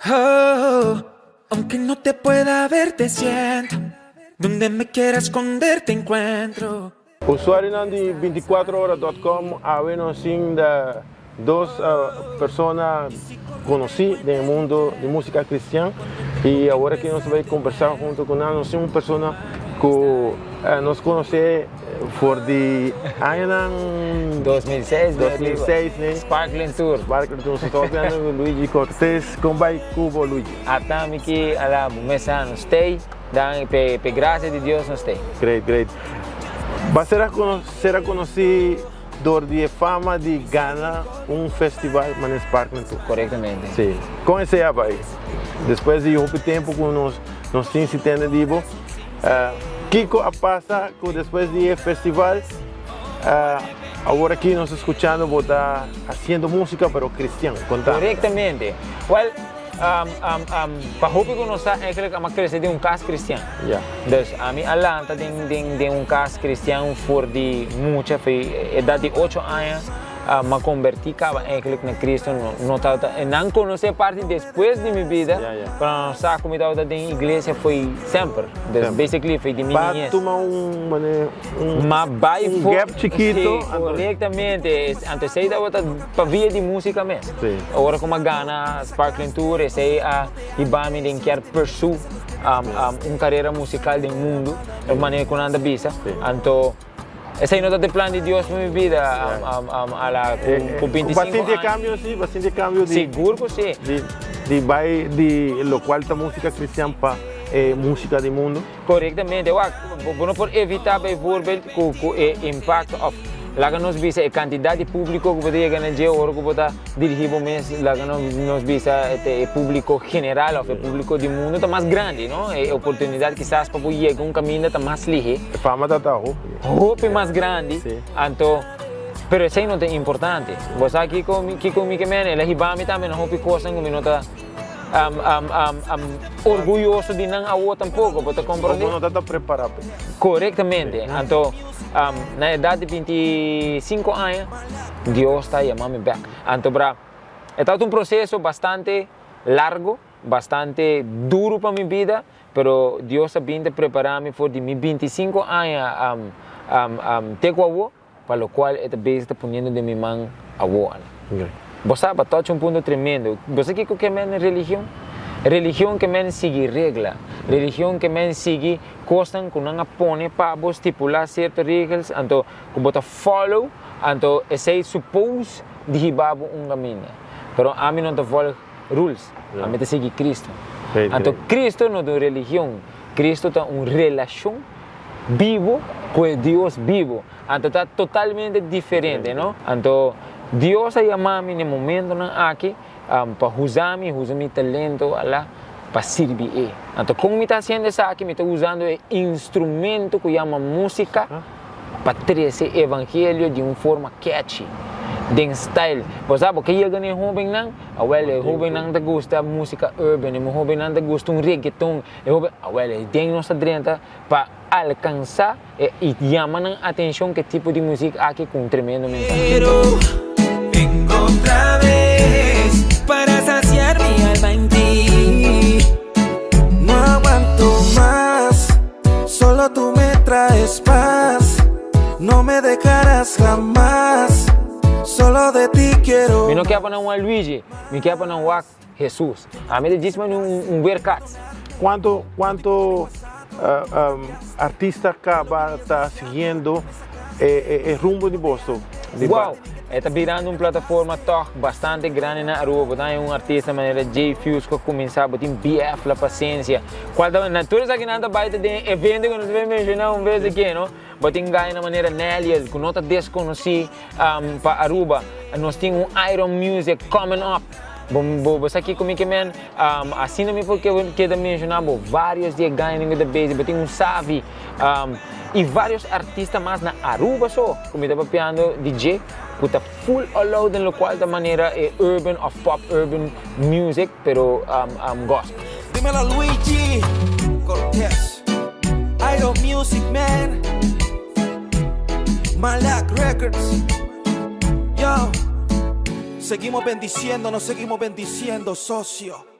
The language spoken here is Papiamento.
Oh, aunque no te pueda ver te siento Donde me quiera esconder te encuentro. Usuarionan di binticuatro ora dot com awe nos tin dos persona conoci den e mundo di musica cristian y awor aki nos ta bay conversa hunto cu nan. Nos tin un persona cu nos conoce For di añanan 2006, 2006 ne? Sparkling Tour. Sparkling Tour. Nos ta papiando ku Luigi Cortes. Kon bai ku bo, Luigi? Ata mi ki ala bo mesa nos stay dan pe pe gracia di Dios nos stay. Great, great. Ba ser ser konosí dor di e fama di gana un festival manera Sparkling Tour. Korektamente. Si. Kon esei a bai? Despues di hopi tempu ku nos nos tin si tende di bo. Kiko a pasa ku despues di e festival awor aki nos ta skuchando bo ta hasiendo músika pero kristian? Konta. Korektamente. Wèl, pa hopi ku nos sa eigenlijk ami a krese den un kas kristian. Dus ami a lanta den den un kas kristian for di mucha, for di edat di ocho aña. M'a converti caba eigenlijk na Cristo, no, no tabata, e nan conoce parti despues di mi bida, pero nan no sa cu mi tabata den iglesia foi semper, dus basically foi di mi Pa niñez. tuma un mane, un, Ma bai un for, gap chikito, si, anto. correctamente, anto esey tabata pa via di musica mes. Ora cu m'a gana Sparkling Tour, esey a hiba mi den kier pursue un carera musical den mundo, e manera cu nan ta bisa, anto. Esei no ta de plan di Dios pa mi bida ala ku 25 Bo sinti e aña. kambio si? Bo sinti e kambio di. Sigur ku si. Di bai di lokual ta musika kristian pa e musika di mundu? Korektamente. Wak, bo no por evitá bijvoorbeeld ku e impakto òf laga nos bisa e kantidat di públiko ku bo ta yega na dje ora ku bo ta dirigí bo mes laga nos bisa e públiko general òf e públiko di mundu ta mas grandi, no? E oportunidat kisas pa bo yega un kaminda ta mas lihé. E fama ta ta hopi. Hopi mas grandi. Sí. Anto, pero esei no ta importante. Bo sa kiko mi, kiko mi ke mene? El a hiba mi tambe na hopi kosnan ku mi no ta orguyoso di nan awo tampoko. Bo ta komprondé? Bo no ta ta prepará p'e. Korektamente. Anto, na edat di 25 aña, Dios ta yama mi bèk. Anto, bra, e tabata un proseso bastante largo, bastante duru pa mi bida, Pero Dios a bin ta prepara mi for di mi 25 aña te ku awo, pa lokual e ta bezig ta poniendo den mi man awo. Bo sa, bo tocha un punto tremendo. Bo sa kiko ke men religion? Religion ke men sigui regla. Religion ke men sigui kosnan ku nan a pone pa bo, stipula sierto regels, anto ku bo ta follow, anto esei suppose di hiba bo un kaminda. Pero ami no ta volg rules. Ami ta sigui Cristo. Anto Cristo no ta un religion. Cristo ta un relacion bibo cu e Dios bibo. Anto ta totalmente diferente, no? Anto Dios a yama mi na e momentonan aki pa usa mi, usa mi talento ala pa sirbi e. Anto con mi ta haciendo esaki? Mi ta usando e instrumento cu yama musica. Pa trece evangelio di un forma catchy, den style. Bo sa bo ke yega na e hobennan? Awel, e hobennan ta gusta musica urban, e hobennan ta gusta un reggaeton, e hoben, awel, e den nos ta drenta pa alcansa e y yama nan atencion ke tipo di music aki cu un tremendo mensahe. Pero vengo otra vez para saciar mi alma en ti. No aguanto mas. Solo tu me traes paz, no me dejarás jamás, solo de ti quiero. Mi no kier pa nan wak Luigi, mi kier pa nan wak Jesus. Ami ta djis manda un weerkaats. Cuanto cuanto artista caba ta siguiendo e rumbo di boso? Wow! E ta birando un plataforma tog bastante grandi na Aruba. Bo ta haña un artista manera Jay Fuse ku a kuminsá, bo tin BF La Pacencia, kual ta na tur esakinan ta bai ta den e evento ku nos a menshoná un bes aki, no? Bo tin gainan manera Neliel ku no ta deskonosí pa Aruba. Nos tin un Iron Music coming up. Bo bo sa kiko mi ke men? Asina mi por keda menshoná bo vários di e gainan ku ta bezig. Bo tin un Savi. Y varios artista mas na Aruba so cu mi ta papiando di dje cu ta full all out den locual ta manera e urban of pop urban music pero gospel. Dímelo Luigi Cortez, Iron Music man, Malak Records, yo, seguimos bendiciendo, nos seguimos bendiciendo socio.